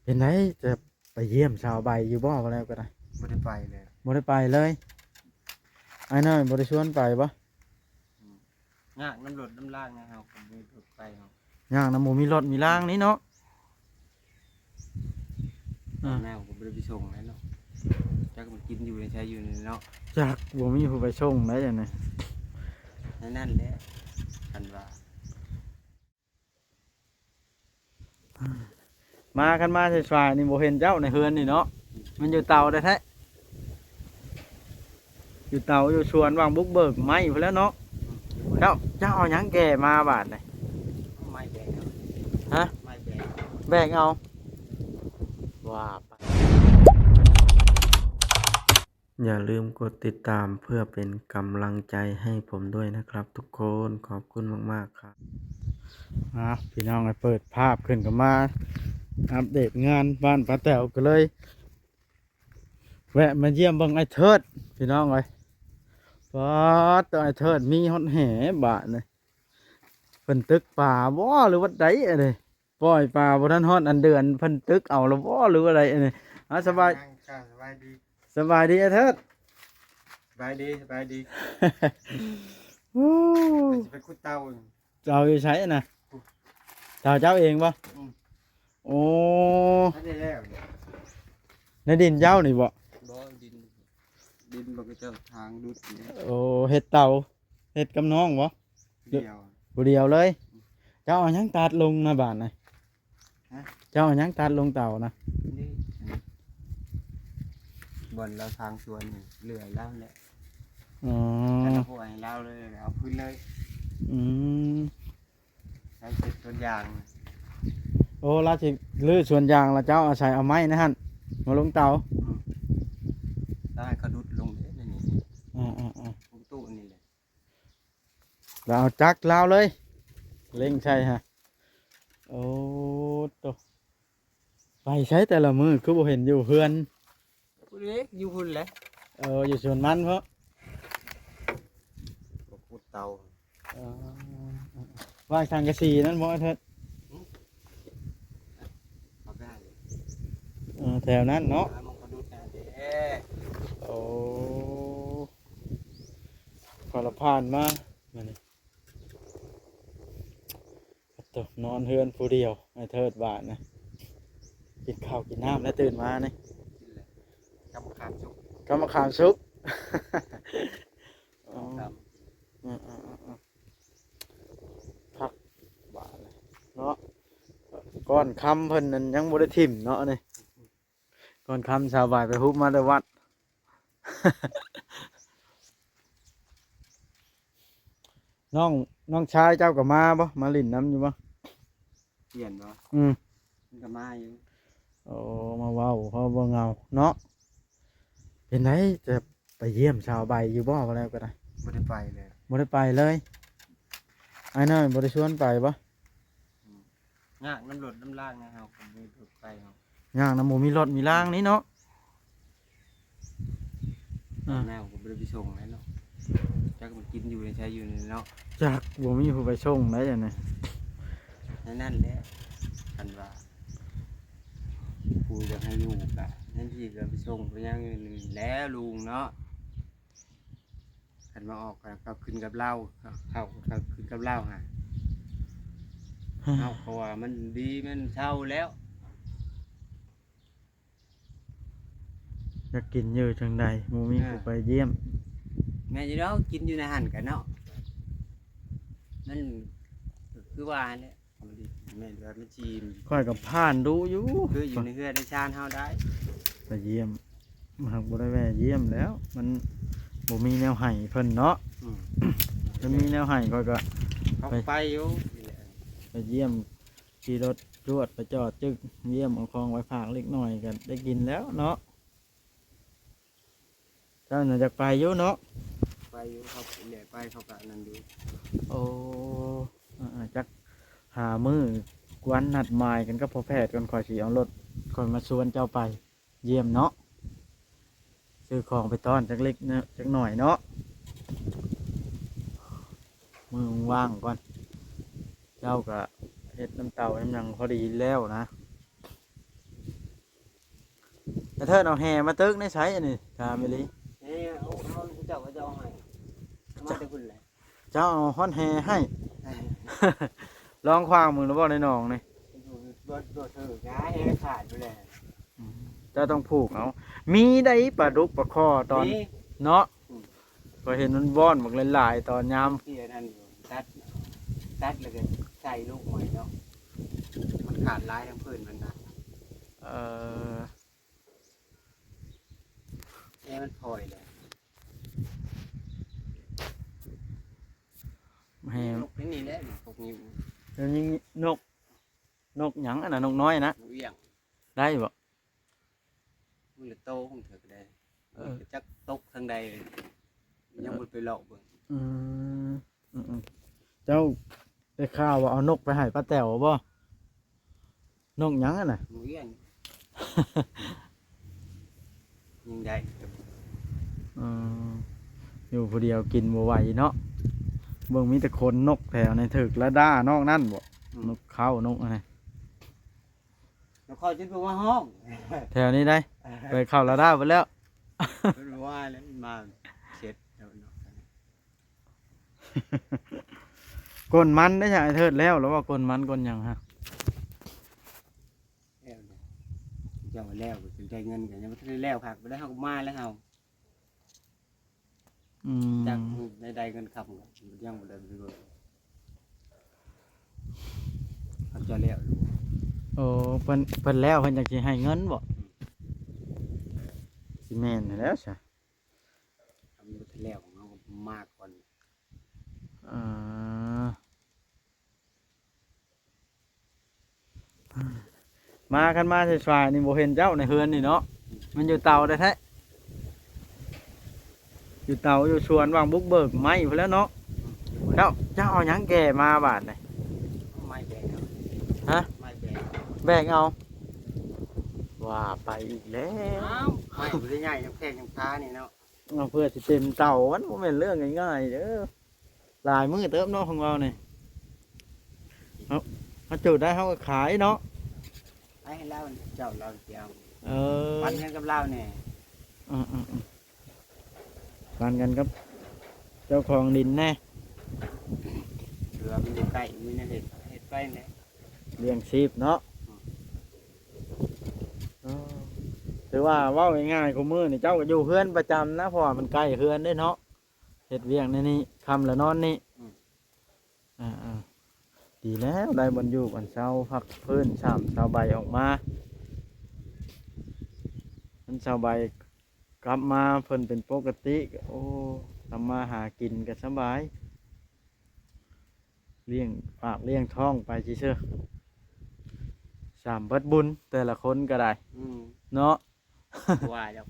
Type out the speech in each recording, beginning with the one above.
ເປັນໃດ ຈະໄປຢ້ຽມສາວໃບຢູ່ບໍ່? ວ່າແລ້ວກໍໄດ້ ບໍ່ໄດ້ໄປເລີຍ ບໍ່ໄດ້ໄປເລີຍ. ອ້າຍນ້ອຍບໍ່ໄດ້ຊວນໄປບໍ່? ອືມ ຍາກນຳລົດນຳລາງນະ ເຮົາກໍບໍ່ມີລົດໄປເນາະ ຍາກນຳ ບໍ່ມີລົດມີລາງນີ້ເນາະ. ອືມ ແມ່ກໍບໍ່ໄດ້ໄປສົ່ງແລ້ວເນາະ ຈັກມັນກິນຢູ່ໃນໃສຢູ່ນີ້ເນາະ ຈັກບໍ່ມີຜູ້ໄປສົ່ງໄດ້ຈັ່ງໃດ. ໃນນັ້ນແຫຼະ ຄັນວ່າ ມາ ຄັນມາສາຍໆນີ້ບໍ່ເຫັນເຈົ້າໃນເຮືອນນີ້ເນາະ ມັນຢູ່ເຕົາແທ້ໆ ຢູ່ເຕົາຢູ່ສວນຫວ່າງບຸກເບີກໄມ້ພຸ້ນແຫຼະເນາະ. ເຈົ້າ ເຈົ້າເອົາຫຍັງແກ່ມາບາດນີ້? ເອົາໄມ້ແບກເອົາ ຮະ? ໄມ້ແບກ ແບກເອົາ ວ່າໄປ. อย่าลืมกดติดตามเพื่อเป็นกำลังใจให้ผมด้วยนะครับทุกคน ขอบคุณมากๆ ครับ. ອ່າ ພີ່ນ້ອງເອີຍ ເປີດພາບຂຶ້ນກໍມາອັບເດດງານບ້ານປ້າແຕວ ກໍເລີຍແວະມາຢ້ຽມເບິ່ງອ້າຍເທີດ ພີ່ນ້ອງເອີຍ. ປາດ ອ້າຍເທີດມີຮອດແຫບາດນີ້ ເພິ່ນຕຶກປາບໍ່ ຫຼືວ່າໃດອັນນີ້? ປ່ອຍປາບໍ່ທັນຮອດອັນເດືອນ ເພິ່ນຕຶກເອົາແລ້ວບໍ່ ຫຼືວ່າໃດອັນນີ້? ອ່າ ສະບາຍ ສະບາຍດີ ສະບາຍດີອ້າຍເທີດ ສະບາຍດີ ສະບາຍດີ. ໂອ້ ຊິໄປຂຸດເຕົາ ເຕົາຢູ່ໃສນະ? ເຕົາເຈົ້າເອງບໍ່? ອືມ ໂອ້ ໃນດິນເຈົ້ານີ້ບໍ່? ບໍ່ ດິນ ດິນບໍ່ ເຂົາເຈົ້າທາງດຸດນີ້. ໂອ້ ເຮັດເຕົາ ເຮັດກັບນ້ອງບໍ່? ຜູ້ດຽວ ຜູ້ດຽວເລີຍ. ເຈົ້າເອົາຫຍັງຕັດລົງນະບາດນະ? ຮະ? ເຈົ້າເອົາຫຍັງຕັດລົງເຕົານະ? ນີ້ ບ່ອນລາວທາງສວນນີ້ ເຫຼືອລາວແຫຼະ. ອໍ ແລ້ວພວກໃຫ້ລາວເລີຍ ເອົາຄືນເລີຍ. ອືມ ລາວເຮັດສວນຢາງ. ໂອ້ ລາວຊິຮື້ສວນຢາງ ແລ້ວເຈົ້າເອົາໃສ່ເອົາໄມ້ໃນຫັ້ນມາລົງເຕົາ. ອືມ ລາວໃຫ້ເຂົາດຸດລົງເດ້ ໃນນີ້. ອືມໆໆ ລົງຕູ້ນີ້ແຫຼະ. ລາວເອົາຈັກລາວເລີຍ ເລັ່ງໃສ່ຫະ. ໂອ້ໂຕ ໄປໃສແຕ່ລະມື້ ຄືບໍ່ເຫັນຢູ່ເຮືອນ? ພຸ້ນເດ້ ຢູ່ພຸ້ນແຫຼະ. ເອີ ຢູ່ສວນມັນເພາະ ມາຂຸດເຕົາ. ເອີ ວາງສັງກະສີນັ້ນບໍ່ເທີດ? ເອົາໄປໃຫ້. ເອີ ແຖວນັ້ນເນາະ ເອົາມາກະດຸດແດ່. ໂອ້ ຂ້ອຍລະຜ່ານມາມື້ນີ້ ໂຕ ນອນເຮືອນຜູ້ດຽວ ອ້າຍເທີດບາດນະ. ກິນເຂົ້າກິນນ້ຳແລ້ວຕື່ນມານີ້? ກິນແລ້ວ ກັບມະຂາມສຸກ ກັບມະຂາມສຸກ. ອໍ ຄັບ ອືມໆໆໆ ພັກບາດເນາະ ກ້ອນຄຳເພິ່ນນັ້ນຍັງບໍ່ໄດ້ຖິ້ມເນາະນີ້. ກ່ອນຄ່ຳສາວບາຍໄປຮຸບມາແຕ່ວັດ. ນ້ອງ ນ້ອງຊາຍເຈົ້າກໍມາບໍ່? ມາຫຼິ້ນນຳຢູ່ບໍ່? ປ່ຽນບໍ່? ອືມ ມັນກໍມາຢູ່. ໂອ້ ມາເວົ້າເພາະບໍ່ເຫງົາເນາະ. ເປັນໃດ ຈະໄປຢ້ຽມສາວໃບຢູ່ບໍ່? ວ່າແລ້ວກໍໄດ້ ບໍ່ໄດ້ໄປເລີຍ ບໍ່ໄດ້ໄປເລີຍ. ອ້າຍນ້ອຍບໍ່ໄດ້ຊວນໄປບໍ່? ອືມ ຍາກນຳລົດນຳລາງນະ ເຮົາກໍບໍ່ມີລົດໄປເນາະ ຍາກນຳ ບໍ່ມີລົດມີລາງນີ້ເນາະ. ອືມ ແມ່ກໍບໍ່ໄດ້ໄປສົ່ງແລ້ວເນາະ ຈັກມັນກິນຢູ່ໃນໃສຢູ່ນີ້ເນາະ ຈັກບໍ່ມີຜູ້ໄປສົ່ງໄດ້ອັນນີ້. ໃນນັ້ນແຫຼະ ຄັນວ່າຜູ້ຢາກໃຫ້ຢູ່ກະນັ້ນ ທີ່ກໍໄປສົ່ງໄປຫຍັງນີ້ແຫຼະລຸງເນາະ. ຄັນວ່າອອກກໍ ກໍຂຶ້ນກັບລາວ ເຂົ້າກໍຂຶ້ນກັບລາວຫາ ເຮົາກໍວ່າມັນດີ ມັນເຊົາແລ້ວ. ຢາກກິນຢູ່ຈັ່ງໃດ ບໍ່ມີ ເອີ ຜູ້ໄປຢ້ຽມ. ແມ່ນຢູ່ດອກ ກິນຢູ່ໃນຫັ້ນກະເນາະ ມັນຄືວ່າຫັ້ນແຫຼະ. ແມ່ນວ່າມັນຊິ ຂ້ອຍກໍຜ່ານດຸຢູ່ ຄືຢູ່ໃນເຮືອນໃນຊານເຮົາໄດ້ ໄປຢ້ຽມ ຫາກບໍ່ໄດ້ແວ່ຢ້ຽມແລ້ວ ມັນບໍ່ມີແນວໃຫ້ເພິ່ນເນາະ. ອືມ ຄັນມີແນວໃຫ້ຂ້ອຍກໍ ເຮົາໄປ ໄປຢູ່ ໄປຢ້ຽມ ຂີ່ລົດຈວດໄປຈອດຈຶກ ຢ້ຽມເອົາຂອງໄປຝາກເລັກນ້ອຍກໍໄດ້ກິນແລ້ວເນາະ. ເຈົ້າໜ້າຢາກໄປຢູ່ເນາະ ໄປຢູ່ ເຂົາແຫຼະໄປ ເຂົາກະອັນນັ້ນຢູ່. ໂອ້ ເອີໆ ຈັກຫາມື້ວັນນັດໝາຍກັນກັບພໍ່ແພດກ່ອນ ຂ້ອຍຊິເອົາລົດຂ້ອຍມາຊວນເຈົ້າໄປຢ້ຽມເນາະ ຊື້ຂອງໄປຕ້ອນຈັກເລັກນ້ອຍເນາະ. ມື້ວ່າງໆກ່ອນ ເຈົ້າກະເຮັດນ້ຳເຕົ້ານ້ຳຫຍັງພໍດີແລ້ວນະ. ເທີນເອົາແຮ່ມາຕຶກໃນໃສອັນນີ້ ຖາມອີ່ຫຼີ. ແຮ່ເອົາ ເອົາ ເຂົາເຈົ້າ ເຂົາເຈົ້າເອົາໃຫ້ ມາແຕ່ພຸ້ນແຫຼະ. ເຈົ້າເອົາຮອດແຮ່ໃຫ້ ລອງຂວ້າງເບິ່ງແລ້ວບໍ່ໃນໜອງນີ້? ບໍ່ ບໍ່ຖືກນະ ແຮ່ຂາດຢູ່ແລ້ວ. ອືມ ເຈົ້າຕ້ອງຜູກເອົາ. ມີໄດ໋ປາດຸກປາຄໍ່ຕອນ ມີ ເນາະ. ອືມ ຂ້ອຍເຫັນມັນວອນບັກຫຼາຍໆ ຕອນຍາມ ທີ່ອັນນັ້ນຢູ່ ຕັດ ຕັດແລ້ວກໍໃສ່ລູກໃໝ່ເນາະ. ມັນຂາດຫຼາຍທັງພື້ນມັນນະ. ເອີ ແຮ່ມັນພອຍແຫຼະ. ແຮ່ ນົກໃນນີ້ແຫຼະ ນົກນີ້ ແລ້ວຍິງນົກ ນົກຫຍັງອັນນະ? ນົກນ້ອຍນະ? ນົກອຽງ. ໄດ້ບໍ່? ມັນລະໂຕຂອງເທື່ອກໍໄດ້. ເອີ ຈັກຕົກທາງໃດ ຍັງບໍ່ໄປເລາະເບິ່ງ. ອືມ ອືມໆ ເຈົ້າໄດ້ຂ່າວວ່າເອົານົກໄປໃຫ້ປ້າແຕ໋ວບໍ່? ນົກຫຍັງຫັ້ນນະ? ນົກອຽງ. ຍິງໄດ້. ເອີ ຢູ່ຜູ້ດຽວກິນບໍ່ໄຫວເນາະ. ເບິ່ງມີແຕ່ຂົນນົກແຖວນີ້ຖືກລະດ້ານອກນັ້ນບໍ່? ອືມ ນົກເຄົ້າ ນົກອັນນີ້ ນົກເຄົ້າຈົນບໍ່ມາຮ້ອງ ແຖວນີ້ໄດ໋. ເອີ ໄປເຂົ້າລະດ້າເບິດແລ້ວ ເພິ່ນວ່າແລ້ວ ມາເຊັດແລ້ວເນາະ. ກົນມັນໄດ້ຊະ ອ້າຍເທີດ ແລ້ວ ແລ້ວວ່າກົນມັນກົນຫຍັງຮະ? ແລ້ວແຫຼະ ເຈົ້າວ່າແລ້ວ ກໍໄດ້ເງິນ ກໍຍັງບໍ່ທັນໄດ້ແລ້ວຄັກ ບໍ່ໄດ້ ເຮົາກໍມາແລ້ວເຮົາ. ອືມ ຈັກໃນໃດເງິນຄຳ ຍັງບໍ່ໄດ້ເບິ່ງ ເຂົາເຈົ້າແລ້ວຢູ່. ໂອ້ ເພິ່ນ ເພິ່ນແລ້ວ ເພິ່ນຈັ່ງຊິໃຫ້ເງິນບໍ່? ອືມ ຊິແມ່ນຫັ້ນແຫຼ້ວຊະ. ຄັນບໍ່ທັນແລ້ວ ເຮົາກໍມາກ່ອນ. ອ່າ ມາ ຄັນມາສາຍໆນີ້ບໍ່ເຫັນເຈົ້າໃນເຮືອນນີ້ເນາະ. ອືມ ມັນຢູ່ເຕົາແທ້ໆ ຢູ່ເຕົາຢູ່ສວນ ຫວ່າງບຸກເບີກໄມ້ພຸ້ນແຫຼ້ວເນາະ. ອືມ ເຈົ້າ ເຈົ້າເອົາຫຍັງແກ່ມາບາດນີ້? ໄມ້ແບກເອົາ. ຮະ? ໄມ້ແບກ ແບກເອົາ. ວ່າໄປອີກແລ້ວ. ອ້າວ ໄມ້ບໍ່ໄດ້ໃຫຍ່ນຳແຂ້ງນຳຂານີ້ເນາະ. ເອົາເພື່ອຊິເຕັມເຕົາ ມັນບໍ່ແມ່ນເລື່ອງງ່າຍໆເດີ. ຫຼາຍມື້ເຕີບເນາະຂອງເຮົານີ້. ເຮົາ ເຮົາຈູດໄດ້ເຮົາກໍຂາຍເນາະ. ໃຫ້ລາວເຈົ້າລາວດຽວ. ເອີ ປັນກັນກັບລາວແດ່. ອືມໆໆ ປັນກັນກັບເຈົ້າຂອງດິນແດ່. ເພື່ອມັນຢູ່ໃກ້ ມີແນວເຮັດ ເຮັດໄປແຫຼະ ລ້ຽງຊີບເນາະ. ອືມ ເອີ ຖືວ່າເວົ້າງ່າຍໆ ຄູ່ມື້ນີ້ເຈົ້າກໍຢູ່ເຮືອນປະຈຳນະ ເພາະວ່າມັນໃກ້ເຮືອນເດ້ເນາະ. ເຮັດວຽກໃນນີ້ ຄ່ຳລະນອນນີ້. ອືມ ອ່າໆ ດີແລ້ວ ໄດ້ບ່ອນຢູ່ບ່ອນເຊົາ ພັກຟື້ນ ສາມຊາວໃບອອກມາ. ມັນຊາວໃບກັບມາເພິ່ນເປັນປົກກະຕິ ໂອ້ ທຳມາຫາກິນກໍສະບາຍ ລ້ຽງປາກລ້ຽງທ້ອງໄປຊື່ໆ ສາມເບິດບຸນແຕ່ລະຄົນກໍໄດ້. ອືມ ເນາະ. ບໍ່ວ່າດອກ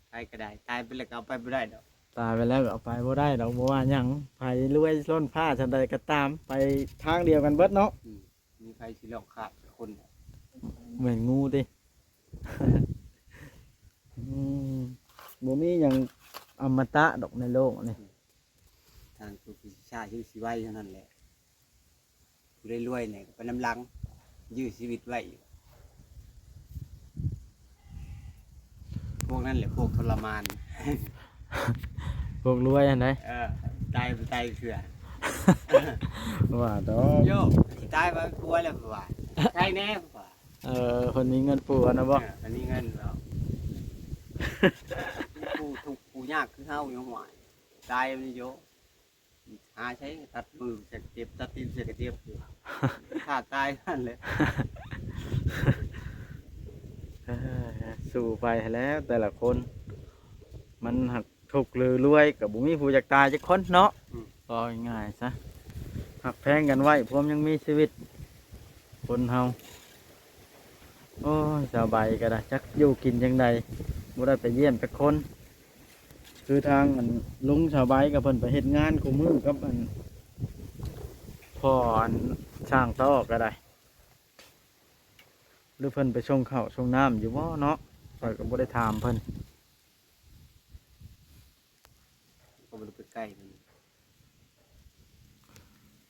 ໃຜກໍໄດ້ ຕາຍໄປແລ້ວກໍເອົາໄປບໍ່ໄດ້ດອກ. ຕາຍໄປແລ້ວກໍເອົາໄປບໍ່ໄດ້ດອກ ບໍ່ວ່າຫຍັງ. ໃຜລວຍລົ້ນຟ້າສ່ຳໃດກໍຕາມ ໄປທາງດຽວກັນເບິດເນາະ. ອືມ ມີໃຜຊິລອກຂາດຈັກຄົນ? ແມ່ນງູຕິ. ອືມ ບໍ່ມີຫຍັງອະມະຕະດອກໃນໂລກນີ້. ອືມ ທາງຜູ້ທີ່ຊ້າຢູ່ຊິໄວເທົ່ານັ້ນແຫຼະ. ຜູ້ໃດລວຍແດ່ກໍໄປນຳຫຼັງ ຢື້ຊີວິດໄວ້ຢູ່. ພວກນັ້ນແຫຼະພວກທໍລະມານ. ພວກລວຍຫັ້ນໃດ? ເອີ ຕາຍບໍ່ຕາຍເທື່ອ. ວ່າດອກ ໂຍ ຊິຕາຍວ່າຜົວແລ້ວວ່າ ໃຊ່ແນ່ວ່າ. ເອີ ເພິ່ນມີເງິນຜົວນະບໍ່? ເອີ ເພິ່ນມີເງິນແລ້ວ. ຜູ້ທຸກຜູ້ຍາກຄືເຮົາຢູ່ ຫ້ວຍ ຕາຍມັນໂຍ ຫາໃຊ້ຕັດມືໃສ່ກະເຈັບ ຕັດຕີນໃສ່ກະເຈັບຢູ່ ຖ້າຕາຍຫັ້ນແຫຼະ. ເອີ ສູ້ໄປຫັ້ນແຫຼະ ແຕ່ລະຄົນ ມັນຫາກທຸກຫຼືລວຍກໍບໍ່ມີຜູ້ຢາກຕາຍຈັກຄົນເນາະ. ອືມ ເວົ້າງ່າຍໆຊະ ຮັກແພງກັນໄວ້ ພວມຍັງມີຊີວິດ ຄົນເຮົາ. ໂອ້ຍ ສາວໃບກໍໄດ້ ຈັກຢູ່ກິນຈັ່ງໃດ ບໍ່ໄດ້ໄປຢ້ຽມຈັກຄົນ. ຄືທາງອັນລຸງສາວໃບກໍເພິ່ນໄປເຮັດງານຄູ່ມື້ກັບອັນພໍ່ອັນຊ່າງຕໍ່ກໍໄດ້ ຫຼືເພິ່ນໄປສົ່ງເຂົ້າສົ່ງນ້ຳຢູ່ບໍ່ເນາະ? ຂ້ອຍກໍບໍ່ໄດ້ຖາມເພິ່ນ ກໍບໍ່ໄດ້ໄປໃກ້ເພິ່ນ.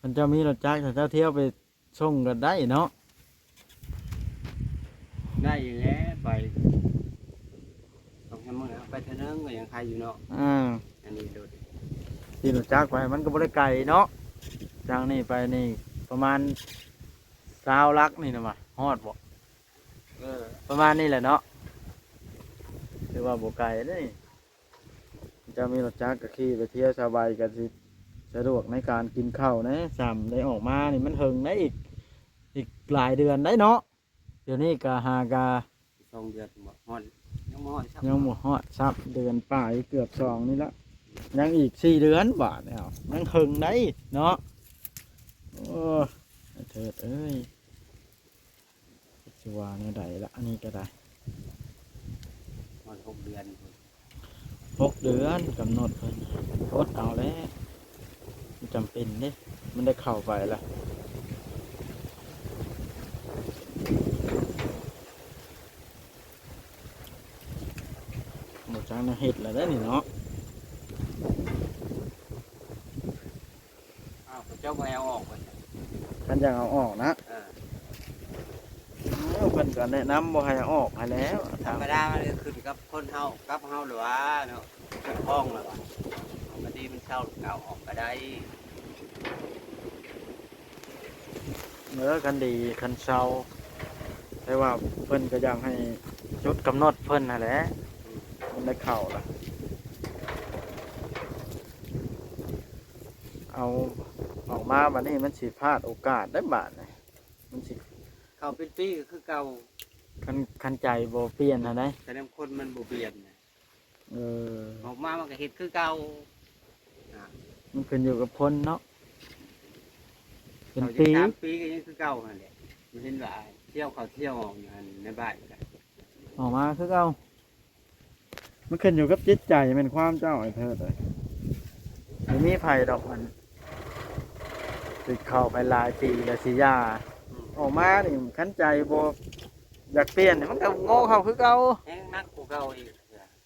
ຄັນເຈົ້າມີລົດຈັກ ເຈົ້າທຽວໄປ ສົ່ງກໍໄດ້ເນາະ. ໄດ້ແຫຼະ ໄປ ມື້ເຮົາໄປເທື່ອໜຶ່ງກໍຍັງໄຄຢູ່ເນາະ. ອ່າ ອັນນີ້ໂດດ ຂີ່ລົດຈັກໄປມັນກໍບໍ່ໄດ້ໄກເນາະ ຈາກນີ້ໄປນີ້ປະມານຊາວຫຼັກນີ້ນະ ວ່າຮອດບໍ່? ເອີ ປະມານນີ້ແຫຼະເນາະ ຖືວ່າບໍ່ໄກເດ້. ເຈົ້າມີລົດຈັກກໍຂີ່ໄປທ່ຽວ ສະບາຍ ກໍຊິສະດວກໃນການກິນເຂົ້າແດ່. ຊ້ຳໄດ້ອອກມານີ້ມັນເຖິງໄດ້ອີກ ອີກຫຼາຍເດືອນໄດ້ເນາະ. ດຽວນີ້ກໍຫາກະ ສອງເດືອນບໍ່ຮອດ ຍັງບໍ່ຮອດຊ້ຳ ຍັງບໍ່ຮອດຊ້ຳ ເດືອນປາຍເກືອບສອງນີ້ລະ ຍັງອີກສີ່ເດືອນບາດນີ້ ຍັງເຖິງໄດ້ເນາະ. ໂອ້ ໄອ້ເທີດເອີຍ ຊິວ່າແນວໃດລະ ອັນນີ້ກໍໄດ້ ຮອດຫົກເດືອນພຸ້ນ. ຫົກເດືອນກຳນົດເພິ່ນ ອົດເອົາແຫຼະ ມັນຈຳເປັນເດ້ ມັນໄດ້ເຂົ້າໄປລະ ບໍ່ຈັກແນວເຮັດລະເດ້ນີ້ເນາະ. ອ້າວ ເຂົາເຈົ້າບໍ່ໃຫ້ເອົາອອກເພິ່ນ ຄັນຢາກເອົາອອກນະ ເອີ ເອີ ເພິ່ນກໍແນະນຳບໍ່ໃຫ້ເອົາອອກຫັ້ນແຫຼະ. ທຳມະດາມັນກໍຂຶ້ນກັບຄົນເຮົາ ກັບເຮົາແຫຼະຫວາເນາະ ເຈົ້າຂອງແຫຼະຫວາ ບາງທີມັນເຊົ່າເກົ່າອອກກໍໄດ້. ເອີ ຄັນດີຄັນເຊົາ ແຕ່ວ່າເພິ່ນກໍຢາກໃຫ້ຈຸດກຳນົດເພິ່ນຫັ້ນແຫຼະ ມັນໄດ້ເຂົ້າລະ ເອົາອອກມາບາດນີ້ມັນຊິພາດໂອກາດໄດ້ບາດນີ້ ມັນຊິເຂົ້າເປັນປີກໍຄືເກົ່າ ຄັນ ຄັນໃຈບໍ່ປ່ຽນຫັ້ນໃດ ຄັນຄົນມັນບໍ່ປ່ຽນນະ. ເອີ ອອກມາມັນກໍເຮັດຄືເກົ່າ ອ່າ ມັນຂຶ້ນຢູ່ກັບຄົນເນາະ ເປັນປີ ສາມປີກໍຍັງຄືເກົ່າຫັ້ນແຫຼະ ມັນເຫັນວ່າທ່ຽວເຂົ້າທ່ຽວອອກຢູ່ຫັ້ນໃນບ້ານກໍ ອອກມາຄືເກົ່າ ມັນຂຶ້ນຢູ່ກັບຈິດໃຈແມ່ນຄວາມເຈົ້າ ໄອ້ເທີດເອີຍ ບໍ່ມີໃຜດອກ ມັນ ຊິເຂົ້າໄປຫຼາຍປີແລ້ວຊິຢ່າ ອອກມານີ້ຄັນໃຈບໍ່ຢາກປ່ຽນ ມັນກໍໂງ່ເຂົ້າຄືເກົ່າ ແຮງໜັກກວ່າເກົ່າອີກ.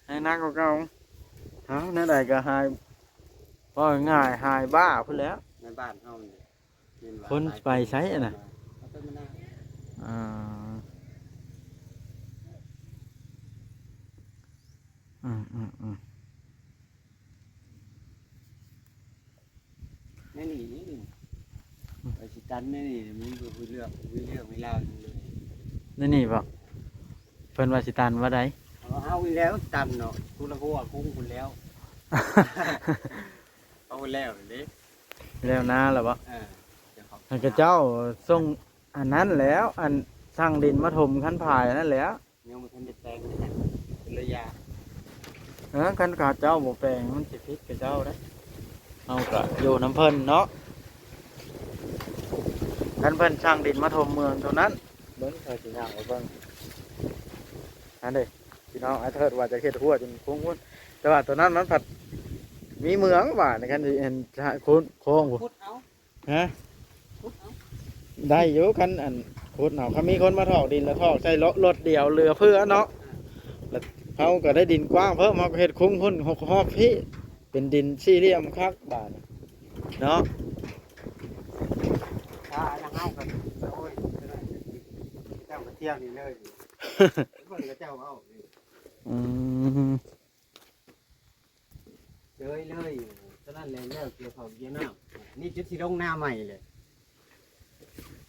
ໃຫ້ໜັກກວ່າເກົ່າ ເອົ້າ ແນວໃດກໍຫາຍ ເວົ້າງ່າຍໆ ຫາຍບ້າພຸ້ນແຫຼະ ໃນບ້ານເຮົານີ້ ຄົນໄປໃສນະ ເຂົາໄປມານາ ອ່າ ອືມໆໆ. ໃນນີ້ນີ້ ອືມ ໄປຊິຕັນໃນນີ້ ມັນບໍ່ມີເລື່ອງ ມີເລື່ອງມີລາວຫຍັງເລີຍ ໃນນີ້ບໍ? ເພິ່ນວ່າຊິຕັນວ່າໃດ? ເອົາ ເອົາອີກແລ້ວ ຕັນເນາະ ພຸ້ນລະຫົວຄຸ້ງພຸ້ນແລ້ວ ເອົາແລ້ວເດ້ ແລ້ວນາແລ້ວບໍ? ເອີ ໃຫ້ເຂົາເຈົ້າສົ່ງອັນນັ້ນແລ້ວ ອັນ ສັ່ງດິນມາຖົມຄັນພາຍນັ້ນແຫຼະ. ຍັງບໍ່ທັນໄດ້ແປງເລີຍ ເປັນໄລຍະ ເອີ ຄັນເຂົາເຈົ້າບໍ່ແປງ ມັນຊິຜິດເຂົາເຈົ້າເດ້ ເຮົາກໍຢູ່ນຳເພິ່ນເນາະ ຄັນເພິ່ນສ້າງດິນມາຖົມເມືອງເທົ່ານັ້ນ ເບິ່ງ ຂ້ອຍຊິຍ່າງໄປເບິ່ງ ຫັ້ນເດ້ ພີ່ນ້ອງ ອ້າຍເທີດວ່າຈະເຮັດຮົ້ວຈົນຄຸງພຸ້ນ ແຕ່ວ່າຕົວນັ້ນມັນພັດມີເມືອງ ວ່າໃນຄັນຊິເຫັນໂຄ້ງ ໂຄ້ງພຸ້ນ ຂຸດເອົາ ຮະ? ຂຸດເອົາ ໄດ້ຢູ່ ຄັນອັນຂຸດເອົາ ຄັນມີຄົນມາຖອກດິນ ແລ້ວຖອກໃສ່ລົດ ລົດດຽວເຫຼືອເຟືອເນາະ ອ່າ ແລ້ວເຮົາກໍໄດ້ດິນກວ້າງເພີ່ມ ເຮົາກໍເຮັດຄຸ້ງພຸ້ນ ຮອບພີ້ ເປັນດິນສີ່ຫຼ່ຽມຄັກບາດນີ້ເນາະ ຖ້າອັນນັ້ນເຮົາກໍ ໂອ້ຍ ເຈົ້າກໍທ່ຽວນີ້ເລີຍ ເບິ່ງເຂົາເຈົ້າເວົ້າ ອືມ ເຈີຍເລີຍ ຕອນນັ້ນແຫຼະ ແລ້ວກ່ຽວເຂົ້າກ່ຽວນ້ຳ ນີ້ຈຸດຊິລົງນາໃໝ່ແຫຼະ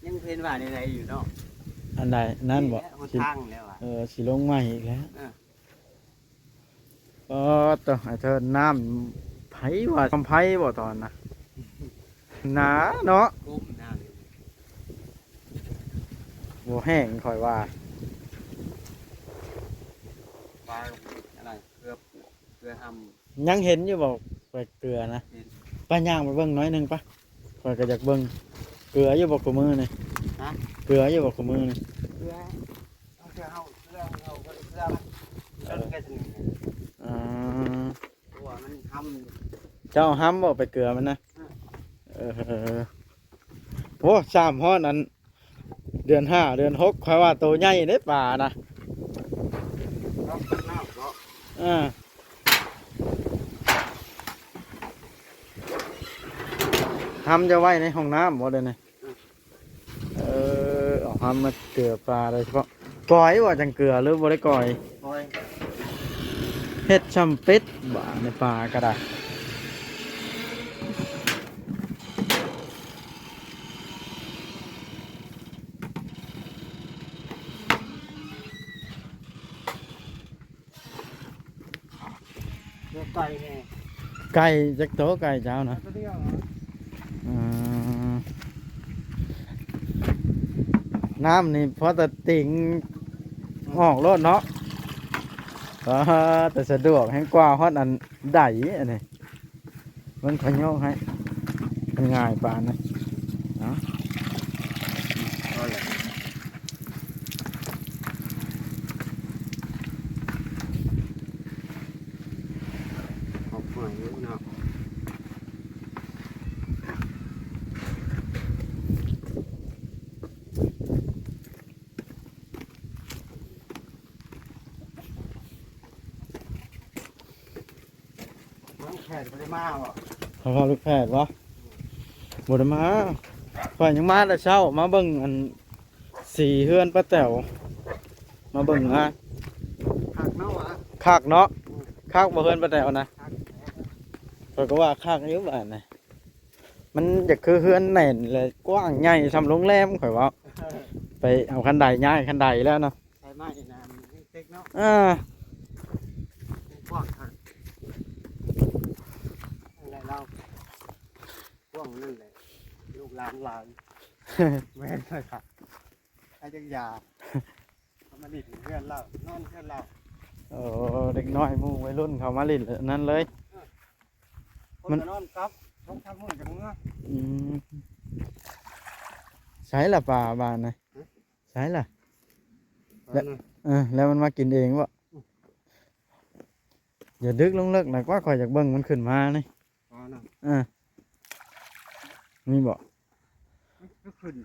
ຍັງເຫັນວ່າໃນໃດຢູ່ເນາະ ອັນໃດນັ້ນບໍ? ນີ້ແຫຼະຫົນທາງແລ້ວວ່າ ເອີ ຊິລົງໃໝ່ອີກແລ້ວ ເອີ ອໍ ໂຕ ໄອ້ເທີນ ນ້ຳໃຜວ່າ ນ້ຳໃຜບໍຕອນນະ? ໜາເນາະ ກຸ້ມນ້ຳ ບໍ່ແຫ້ງຂ້ອຍວ່າ ປາອັນນັ້ນ ເກືອປວກ ເກືອຫຳ ຍັງເຫັນຢູ່ບໍ່ ໄປເກືອນະ? ເຫັນ ໄປຍ່າງໄປເບິ່ງໜ້ອຍໜຶ່ງປະ ຂ້ອຍກໍຢາກເບິ່ງ ເກືອຢູ່ບໍ່ຄູ່ມື້ນີ້? ຮະ? ເກືອຢູ່ບໍ່ຄູ່ມື້ນີ້? ເກືອ ເກືອເຮົາ ເກືອເຮົາ ເກືອມັນ ເອີ ເກືອຊະນິດນີ້ ອ່າ ເພາະວ່າມັນຫຳ ເຈົ້າຫຳບໍ່ໄປເກືອມັນນະ? ອືມ ເອີ ໂອ້ ສາມຮອດອັນ ເດືອນຫ້າເດືອນຫົກ ຂ້ອຍວ່າໂຕໃຫຍ່ເດ້ປານະ ເນາະ ເນາະ ເນາະ ອ່າ ຫຳຈະໄວ້ໃນຫ້ອງນ້ຳບໍ່ເດນີ້? ອືມ ເອີ ເອົາຫຳມາເກືອປາໂດຍສະເພາະ ກ່ອຍບໍ່ ຈັ່ງເກືອ ຫຼືບໍ່ໄດ້ກ່ອຍ? ກ່ອຍ ເຮັດຊ່ຳເປັດບາດໃນປ່າກໍໄດ້. ຕົວໄກ່ແດ່ ໄກ່ຈັກໂຕ? ໄກ່ເຈົ້ານະ? ຕົວດຽວເນາະ. ອືມ ນ້ຳນີ້ພໍແຕ່ຕິ່ງອອກໂລດເນາະ. ອໍ ແຕ່ສະດວກແຮງກວ່າຮອດອັນໃດອັນນີ້. ເບິ່ງຂ້ອຍຍົກໃຫ້ ມັນງ່າຍປານນັ້ນ. ເອົາ ພໍແລ້ວ ເອົາໄປເນາະ. ລູກແພດບໍ່ໄດ້ມາບໍ່? ພໍ່ພໍ່ລູກແພດບໍ່? ບໍ່ໄດ້ມາ. ຂ້ອຍຍັງມາແຕ່ເຊົ້າ ມາເບິ່ງອັນສີເຮືອນປ້າແຕ໋ວ ມາເບິ່ງງານ. ຄັກເນາະ ຄັກເນາະ. ອືມ ຄັກບໍ່ເຮືອນປ້າແຕ໋ວນະ? ຄັກ. ຂ້ອຍກໍວ່າຄັກຢູ່ບາດນີ້ ມັນຢາກຄືເຮືອນແໜ້ນ ແລະ ກວ້າງໃຫຍ່ສ່ຳໂຮງແຮມ ຂ້ອຍເວົ້າ. ໄປເອົາຄັນໄດ ຍ້າຍຄັນໄດແລ້ວເນາະ. ໃຊ້ໄມ້ນະ ມັນເຕັກເນາະ. ເອີ ກວ້າງຄັກ. ນັ້ນແຫຼະລາວ ກວ້າງນັ້ນແຫຼະ ລູກຫຼານຫຼາຍ. ແມ່ນເລີຍຄັບ. ໃຫ້ຈັກຢາ ເຂົາມາຫຼິ້ນເຮືອນລາວ ນອນເຮືອນລາວ. ໂອ້ ເດັກນ້ອຍໝູ່ໄວລຸ້ນເຂົາມາຫຼິ້ນນັ້ນເລີຍ. ເອີ ມັນ ຄົນກໍນອນກັບ ສອງສາມມື້ຈັກເມືອ. ອືມ ໃສລະປາບາດນະ? ຮະ? ໃສລະ? ປານະ. ເອີ ແລ້ວມັນມາກິນເອງບໍ່? ອືມ ຢ່າດຶກລົງເລິກນະ ກວ່າຂ້ອຍຢາກເບິ່ງມັນຂຶ້ນມານີ້. ປານະ. ເອີ ມີບໍ່? ມັນກໍຂຶ້ນ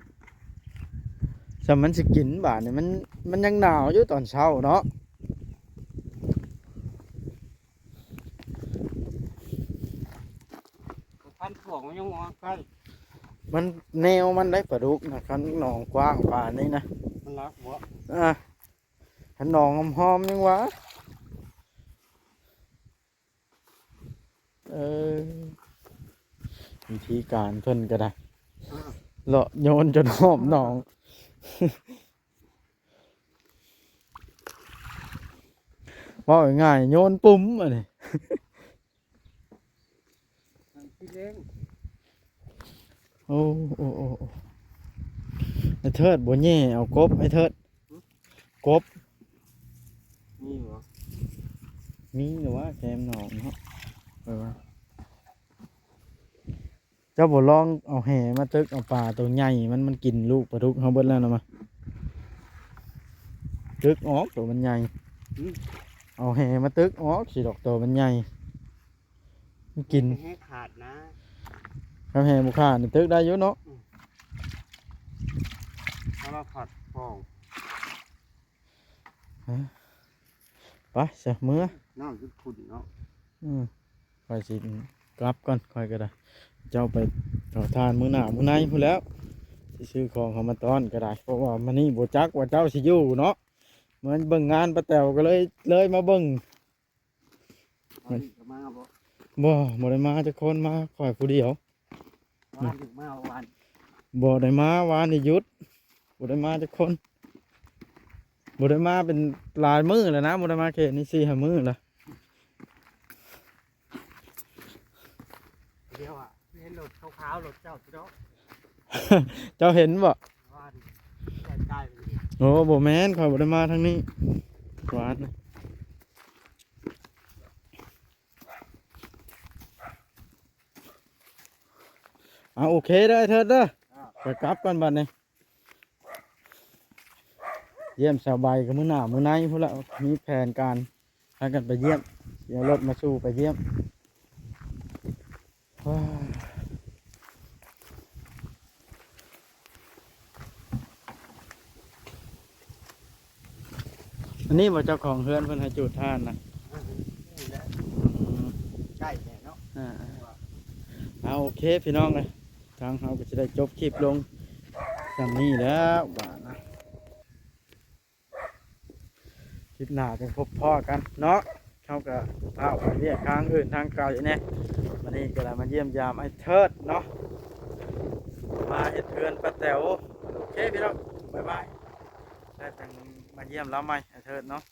ສ່ຳມັນຊິກິນບາດນີ້ ມັນ ມັນຍັງໜາວຢູ່ຕອນເຊົ້າເນາະ. ຄັນພວກມັນຍັງບໍ່ໃກ້ ມັນແນວມັນໄດ້ປາດຸກນະ ຄັນໜອງກວ້າງປານນີ້ນະ ມັນລັກບໍ່? ອ່າ ຄັນໜອງຫອມໆ ຍັງວ່າ. ເອີ ວິທີການເພິ່ນກໍໄດ້ ເລາະໂຍນຈົນຮອບໜອງ. ເວົ້າງ່າຍໆ ໂຍນປຸ້ມອັນນີ້. ໂອ້ ໂອ້ ໂອ້ ໂອ້ ໄອ້ເທີດບໍ່ແຍ່ເອົາກົບ ໄອ້ເທີດ. ຫຶ? ກົບ ມີບໍ່? ມີແຕ່ວ່າແຄມໜອງເນາະ ເອີ ວ່າ ເຈົ້າບໍ່ລອງເອົາແຫມາຕຶກເອົາປາໂຕໃຫຍ່ ມັນ ມັນກິນລູກປາດຸກເຮົາເບິດແລ້ວນະ ມາຕຶກອອກໂຕມັນໃຫຍ່. ຫຶ? ເອົາແຫມາຕຶກອອກຊິດອກ ໂຕມັນໃຫຍ່ ມັນກິນ. ແຫຂາດນະ ຄັນແຫບໍ່ຂາດນີ້ຕຶກໄດ້ຢູ່ເນາະ. ອືມ ເອົາລະຂາດປອງ. ຮະ? ໄປຊະ ເມືອ. ນ້ຳຈຸດຂຸ້ນເນາະ. ອືມ ຂ້ອຍຊິກັບກ່ອນ ຂ້ອຍກໍໄດ້. ເຈົ້າໄປເຜົາຖ່ານມື້ໜ້າມື້ໃນພຸ້ນແລ້ວ ຊິຊື້ຂອງເຂົ້າມາຕ້ອນກໍໄດ້ ເພາະວ່າມື້ນີ້ບໍ່ຈັກວ່າເຈົ້າຊິຢູ່ເນາະ ມາເບິ່ງງານປ້າແຕ๋ວກໍເລີຍ ເລີຍມາເບິ່ງ. ວານນີ້ກໍມາບໍ່? ບໍ່ ບໍ່ໄດ້ມາຈັກຄົນ ມາຂ້ອຍຜູ້ດຽວ. ວານນີ້ມາວານ? ບໍ່ໄດ້ມາ ວານນີ້ຢຸດ ບໍ່ໄດ້ມາຈັກຄົນ. ບໍ່ໄດ້ມາເປັນຫຼາຍມື້ແລ້ວນະ ບໍ່ໄດ້ມາເຂດນີ້ສີ່ຫ້າມື້ແລ້ວ. ດຽວອະ ເຫັນລົດຂາວໆ ລົດເຈົ້າຊິເນາະ. ເຈົ້າເຫັນບໍ່? ວານໃກ້ໆ ໂອ້ ບໍ່ແມ່ນ ຂ້ອຍບໍ່ໄດ້ມາທາງນີ້ ວານ. ເອົາ ໂອເຄເດີ ເທີດເດີ ຂ້ອຍກັບກ່ອນບັດນີ້. ຢ້ຽມສາວໃບກໍມື້ໜ້າມື້ໃນພຸ້ນລະ ມີແຜນການພາກັນໄປຢ້ຽມ ຊິເອົາລົດມາສູ່ໄປຢ້ຽມ. ອັນນີ້ບໍ່ ເຈົ້າຂອງເຮືອນເພິ່ນໃຫ້ຈູດຖ່ານນະ? ນີ້ແຫຼະ ອືມ ໃກ້ແດ່ເນາະ. ອ່າ ເອົາ ໂອເຄ ພີ່ນ້ອງເອີຍ ທາງເຮົາກໍຈະໄດ້ຈົບຄລິບລົງສ່ຳນີ້ແລ້ວບາດນະ. ຄລິບໜ້າຈັ່ງພົບພໍ້ກັນເນາະ. ຄ ເຮົາກໍພາໄປວຽກທາງອື່ນທາງໄກແດ່. ມື້ນີ້ກໍໄດ້ມາຢ້ຽມຢາມອ້າຍເທີດເນາະ ມາເຮັດເຮືອນປ້າແຕວ. ໂອເຄພີ່ນ້ອງ ບາຍບາຍ ແລ້ວຈັ່ງມາຢ້ຽມລາວໃໝ່ ອ້າຍເທີດເນາະ.